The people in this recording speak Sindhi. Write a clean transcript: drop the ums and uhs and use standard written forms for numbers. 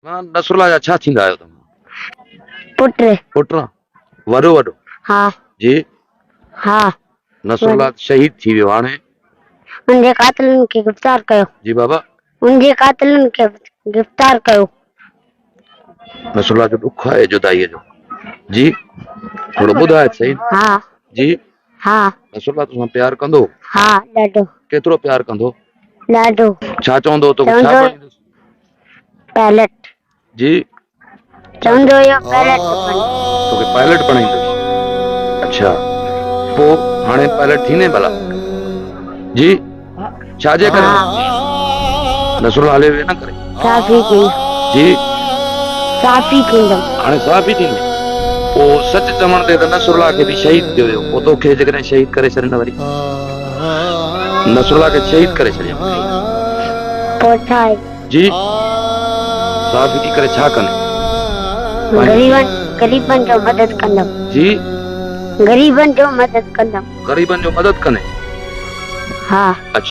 نصرالله جا ڇا ٿيندا آهيو توهان؟ پٽ. پٽ وڏو وڏو؟ ها. جي؟ ها. نصرالله شهيد ٿي ويو هاڻي. ان جي قاتلن کي گرفتار ڪيو. جي بابا. ان جي قاتلن کي گرفتار ڪيو. نصرالله جو ڏک آهي جدائيء جو. جي ٿورو ٻڌاء ته سهي. ها. جي. ها. نصرالله توسان پيار ڪندو؟ ها ڏاڍو. ڪيترو پيار ڪندو؟ ڏاڍو. ڇا چوندو هو توکي ڇا بڻائيندس؟ پائلٽ. جي. چوندو هيو پائلٽ بڻ. توکي پائلٽ بڻائيندس. اڇا پو هاڻي پائلٽ ٿيندين ڀلا؟ جي ڇا جي ڪري؟ نصرالله هليو ويو نه ڪري. صحافي ٿيندم. جي. صحافي ٿيندم. هاڻي صحافي ٿيندين. پو سچ چوڻ تي ته نصرالله کي به شهيد ڪيو ويو پو توکي جيڪڏهن شهيد ڪري ڇڏين ته وري؟ نصرالله کي شهيد ڪري ڇڏيائون. پوء ڇا آهي؟ جي صحافي ٿي ڪري ڇا ڪندين؟ غريبن غريبن جو مدد ڪندم. جي. غريبن جو مدد ڪندم. غريبن جو مدد ڪندين؟ ها. اڇا.